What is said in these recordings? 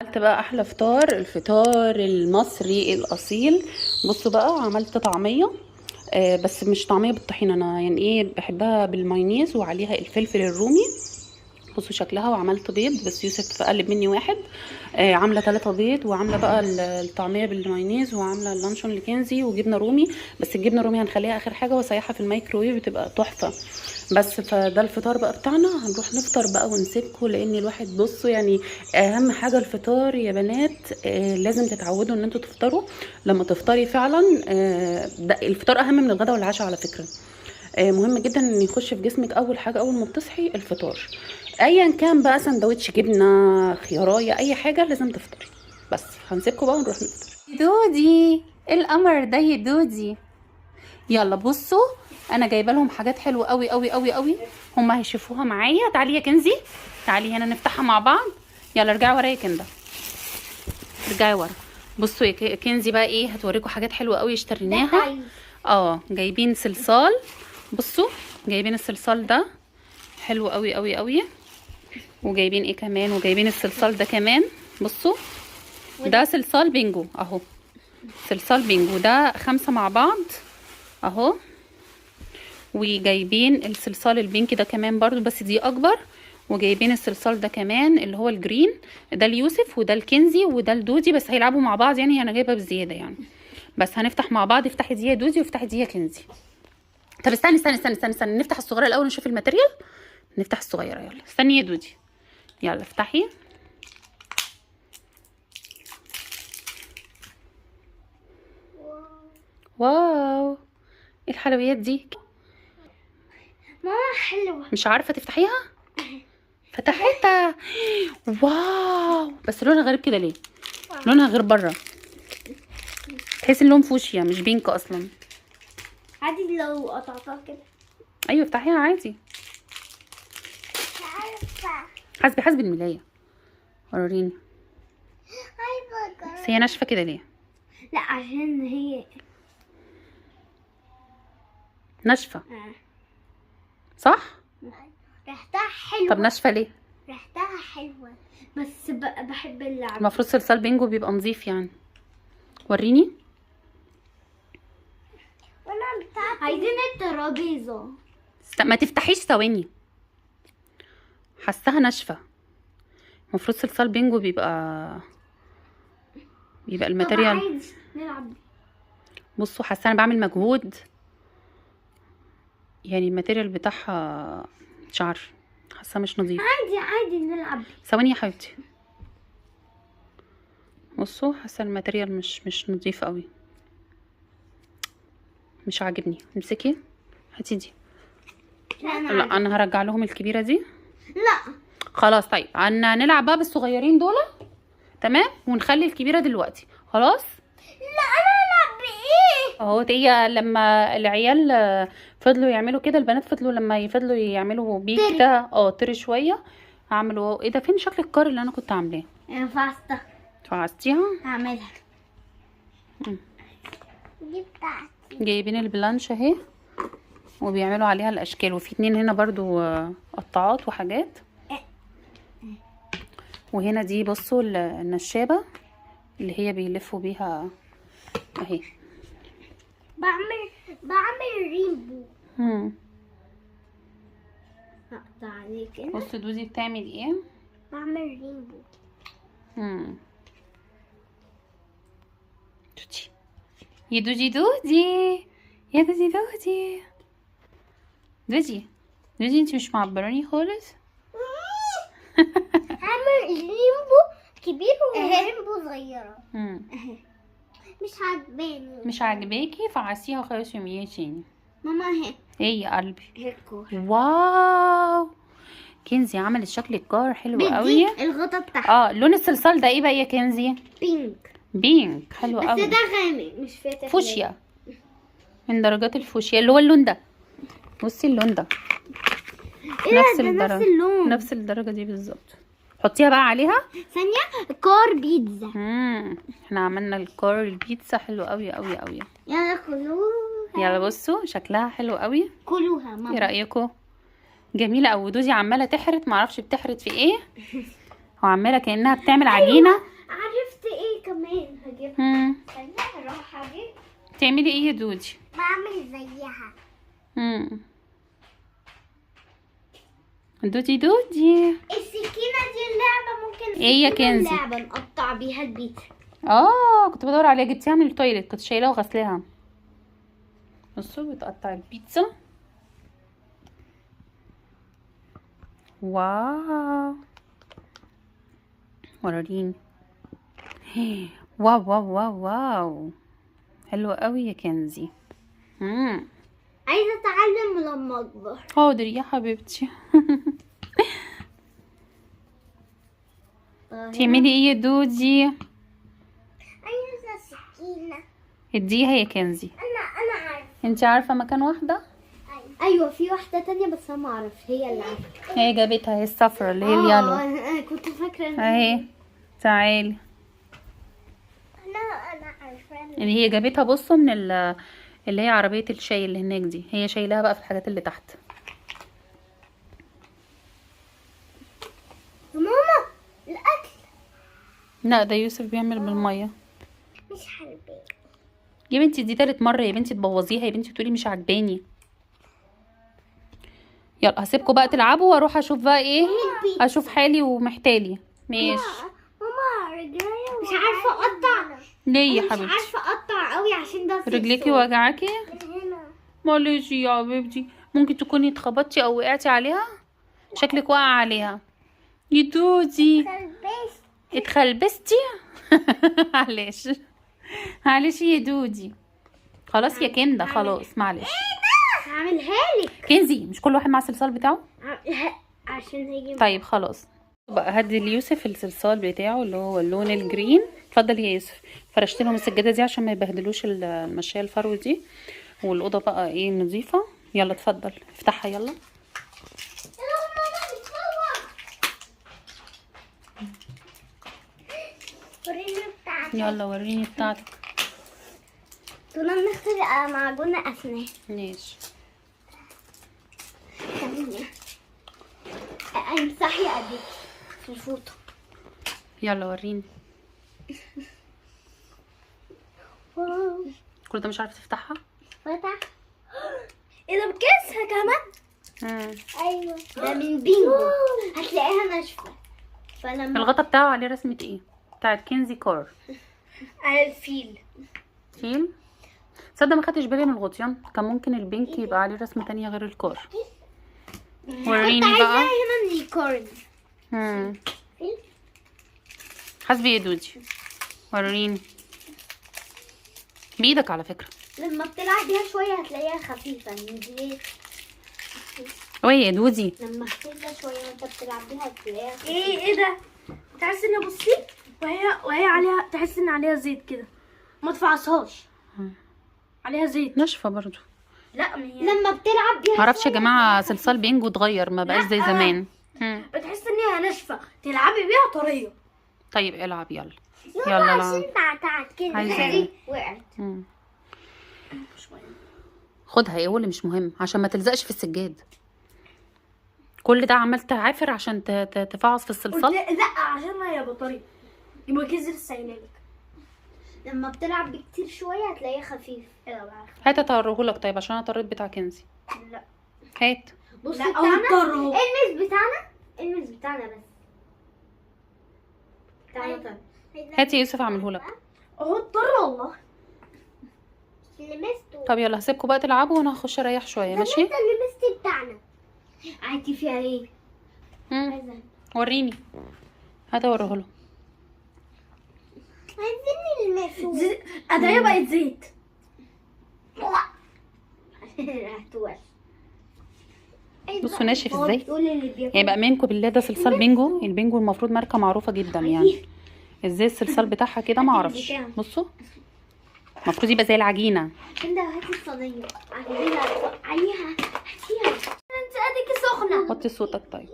عملت بقى احلى فطار، الفطار المصري الاصيل. بصوا بقى، عملت طعميه، بس مش طعميه بالطحينه، انا يعني ايه بحبها بالمايونيز وعليها الفلفل الرومي. بصوا شكلها. وعملت بيض بس يوسف قلب مني واحد. عامله 3 بيض، وعامله بقى الطعمية بالمايونيز، وعامله اللانشون لكنزي وجبنه رومي، بس الجبنة الرومي هنخليها اخر حاجة وسايحه في الميكروويف بتبقى تحفة. بس فده الفطار بقى بتاعنا. هنروح نفطر بقى ونسيبكم، لان الواحد بصوا يعني اهم حاجة الفطار يا بنات. لازم تتعودوا ان انتوا تفطروا. لما تفطري فعلا، ده الفطار اهم من الغداء والعشاء على فكرة. مهم جدا ان يخش في جسمك اول حاجة اول ما بتصحي الفطار، ايا كان بقى، سندوتش جبنه، خيارايه، اي حاجة، لازم تفطري. بس هنسيبكم بقى ونروح نفطر. دودي القمر ده يا دودي. يلا بصوا، انا جايبه لهم حاجات حلوة قوي قوي قوي قوي، هما هيشوفوها معايا. تعالي يا كنزي، تعالي هنا نفتحها مع بعض. يلا ارجعي ورايا يا كنده، ارجعي ورا. بصوا يا كنزي بقى ايه، هتوريكم حاجات حلوة قوي اشتريناها. جايبين صلصال. بصوا جايبين الصلصال ده حلو قوي قوي قوي. وجايبين ايه كمان، وجايبين الصلصال ده كمان. بصوا ده صلصال بينجو اهو، صلصال بينجو ده 5 مع بعض اهو. وجايبين الصلصال ال pink ده كمان برضو، بس دي اكبر. وجايبين الصلصال ده كمان اللي هو ال green، ده ليوسف وده الكنزي وده لدودي، بس هيلعبوا مع بعض يعني، انا جايبه بزيادة يعني. بس هنفتح مع بعض. افتحي دي يا دودي وافتحي دي يا كنزي. طب استني استني استني استني, استني. نفتح الصغيرة الاول نشوف ال material. نفتح الصغيرة، يلا استني يا دودي، يلا افتحي. wow، ايه الحلويات دي؟ ماما حلوة. مش عارفه تفتحيها؟ فتحتها. wow، بس لونها غريب كده ليه؟ لونها غير بره، تحس ان لون فوشيا مش pink اصلا. عادي لو قطعتها كده. ايوه افتحيها عادي. مش عارفه. حاسبي حاسبي الملايه، وريني. عايزه. بس هي ناشفة كده ليه؟ لا عشان هي ناشفة. صح؟ ريحتها حلوة. طب ناشفة ليه؟ ريحتها حلوة بس بحب اللعب. المفروض صلصال بينجو بيبقى نظيف يعني. وريني. وانا بتاعتي عايزين الترابيزة. ما تفتحيش ثواني. حاساها ناشفة. المفروض صلصال بينجو بيبقى ال material. طب عايز نلعب. بصوا حاسه انا بعمل مجهود يعني، ال material بتاعها مش عارفه، حاسه مش نظيف. عادي عادي نلعب. ثواني يا حبيبتي. بصوا حاسه ال material مش نظيف قوي، مش عاجبني. امسكي هاتي دي. لا انا هرجع لهم الكبيرة دي. لا خلاص طيب هنلعب بقى بالصغيرين دول، تمام، ونخلي الكبيرة دلوقتي. خلاص. لا انا العب بايه؟ اهو هي لما العيال فضلوا يعملوا كده، البنات فضلوا لما يفضلوا يعملوا بيه كده، طري شوية. عملوا ايه ده؟ فين شكل ال car اللي انا كنت عاملاه؟ فعصتها. فعصتيها؟ هعملها. دي بتاعتي. جايبين البلانش اهي وبيعملوا عليها الاشكال، وفي 2 هنا برضو قطعات وحاجات. وهنا دي بصوا النشابه اللي هي بيلفوا بيها اهي. بعمل رينبو. هقطع عليه كده. بصوا دوزي بتعمل ايه؟ بعمل رينبو. دودي يا دودي، دودي يا دودي، دودي دودي دودي، انتي مش معبراني خالص. هعمل rainbow كبير و rainbow صغيرة. مش عاجباني. مش عاجباكي؟ فعسيها خالص يومية تاني. ماما اهي. ايه يا قلبي؟ اهي ال car. wow، كنزي عملت شكل ال car حلو قوي. الغطا بتاعها. لون الصلصال ده ايه بقى يا كنزي؟ pink. pink حلو قوي. بس ده غامق مش فاتح. فوشيا، من درجات الفوشيا اللي هو اللون ده. بصي اللون ده. إيه نفس ده؟ الدرجة. نفس اللون. نفس الدرجة دي بالظبط. حطيها بقى عليها. ثانية، car بيتزا. احنا عملنا ال car البيتزا حلو قوي قوي قوي. يلا كلوها. يلا بصوا شكلها حلو قوي. كلوها ماما. ايه رأيكم؟ جميلة قوي. ودودي عمالة تحرت، معرفش بتحرت في ايه، وعمالة كأنها بتعمل عجينة. اجيب. استنى اروح اجيب. تعملي ايه يا دودي؟ بعمل زيها. دودي دودي. السكينة دي اللعبة ممكن. ايه يا كنزي؟ اللعبة نقطع بيها البيتزا. كنت بدور عليها، جبتيها من ال toilet، كنت شايلاها وغسلاها. بصوا بتقطع البيتزا. wow وريني. wow wow wow wow، حلوة قوي يا كنزي. عايزة اتعلم لما اكبر. حاضر يا حبيبتي. تعملي ايه يا دودي؟ عايزة سكينة. اديها يا كنزي. انا عارفة. انت عارفة مكان واحدة؟ ايوه في واحدة تانية بس انا ما اعرفش هي اللي عارفة. هي جابتها، هي الصفرا اللي هي ال yellow. انا كنت فاكرة اهي تعالي. انا عارفة اللي هي جابتها. بصوا من اللي هي عربية الشاي اللي هناك دي، هي شايلاها بقى في الحاجات اللي تحت. ماما الاكل. لا ده يوسف بيعمل بالمية. مش حلبي يا بنتي، دي تالت مرة يا بنتي تبوظيها يا بنتي، تقولي مش عجباني. يلا هسيبكم بقى تلعبوا واروح اشوف بقى ايه، اشوف حالي ومحتالي. ماشي ماما. رجليا مش عارفه اقطع. ليه يا حبيبتي؟ مش عارفه اقطع قوي عشان ده رجليكي وجعاكي؟ معلش يا حبيبتي، ممكن تكوني اتخبطتي او وقعتي عليها، شكلك واقعه عليها يا دودي. اتخلبستي؟ معلش معلش يا دودي. خلاص يا كنده، خلاص معلش. هعملها لك كنزي. مش كل واحد مع الصلصال بتاعه؟ عشان هيجي. طيب خلاص بقى، هدي ليوسف الصلصال بتاعه اللي هو اللون ال green. اتفضل يا يوسف. فرشت لهم السجادة دي عشان ما يبهدلوش المشايه الفرو دي، والاوضه بقى ايه نظيفة. يلا اتفضل افتحها. يلا يلا وريني بتاعتك. كنا بنغسل معجون اسنان. ماشي. امسحي ايديكي في الفوطه. يلا وريني. wow كل ده مش عارفه تفتحها؟ فتح. ايه ده بكيسها كمان؟ ايوه ده من بينجو. هتلاقيها ناشفة. فلما الغطا بتاعه عليه رسمه ايه؟ بتاعت كنزي car. على الفيل. فيل؟ تصدق ما خدتش بالي من الغطيان، كان ممكن ال pink يبقى عليه رسمه تانية غير ال car. وريني بقى. عايزاها هنا unicorn. حاسبي يا دودي. وريني بايدك على فكرة. لما بتلعب بيها شوية هتلاقيها خفيفة. دي وي يا دودي. لما بتهدى شوية وانت بتلعب بيها هتلاقيها خفيفة. ايه ده؟ تحس ان بصي وهي عليها، تحس ان عليها زيت كده. ما تفعصهاش. عليها زيت. ناشفة برضو. لا هي لما بتلعب بيها. معرفش يا جماعة صلصال بينجو اتغير، ما بقاش زي زمان. بتحس ان هي ناشفة، تلعبي بيها طرية. طيب العب يلا. يلا عشان تعتعت كده دي وقعت. خدها. ايه اللي مش مهم عشان ما تلزقش في السجاد. كل ده عمال تعافر عشان تفعص في الصلصال؟ لا عشان هي بطريقة يبقى كيس لسه قايله لك. لما بتلعب بكتير شوية هتلاقيها خفيف. هات اطرهولك طيب عشان انا طريت بتاع كنزي. لا هات. بص بتاعنا، المس بتاعنا، المس بتاعنا بس بتاعنا. هات يا يوسف اعملهولك اهو. اضطر والله لمسته. طب يلا هسيبكم بقى تلعبوا وانا هخش اريح شوية. ماشي. انت لمست بتاعنا. عادي فيها ايه؟ وريني. هات اوريهولهم. عايزين نلمسه. ادايه بقت زيت. بصوا ناشف ازاي. يعني بقى منكم بالله ده صلصال بينجو. البينجو المفروض ماركة معروفة جدا يعني. ازاي الصلصال بتاعها كده ما اعرفش. بصوا المفروض يبقى زي العجينة. انت هاتي الصينية عليها، هاتيها. انت اديكي سخنة. حطي صوتك. طيب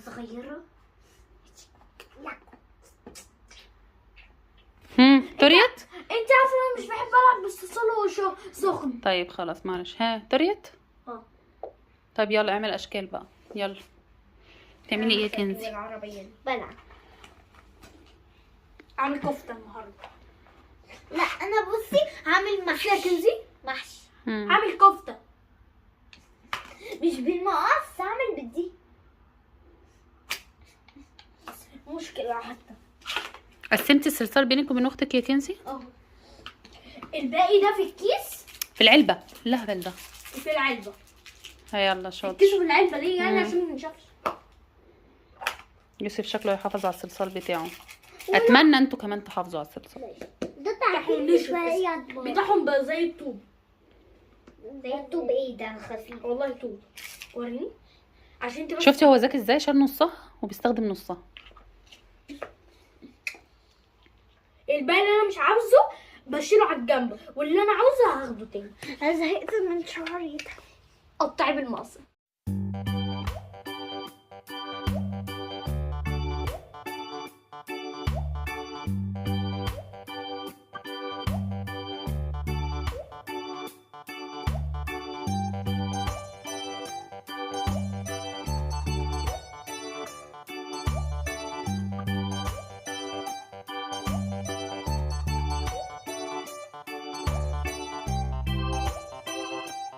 صغيرة. لا طريت. انت عارفه انا مش بحب العب بالصلصال وهو سخن. طيب خلاص معلش. ها طريت. طيب يلا اعمل اشكال بقى. يلا تعملي ايه يا كنزي؟ بلع. اعمل كفته النهارده. انا بصي هعمل محشي. يا كنزي محشي هعمل كفته. مش بالمقص، هعمل بدي. مشكلة حتى. قسمتي الصلصال بينك وبين اختك يا كنزي؟ اه الباقي ده في الكيس، في العلبة الهبل ده في العلبة. يلا شاطر. الكيس في العلبة ليه يعني؟ عشان ما نشوفش. يوسف شكله هيحافظ على الصلصال بتاعه. اتمنى انتوا كمان تحافظوا على الصلصال. ده تعجبني شوية. بتاعهم بقى زي الطوب. زي الطوب؟ ايه ده خفيف والله طوب. وريني عشان تبقى. شفتي هو ذكي ازاي؟ شال نصها وبيستخدم نصها. الباقي اللي انا مش عاوزه بشيله على الجنب، واللي انا عاوزه هاخده تاني. انا زهقت من شعري ده. قطعي بالمقص.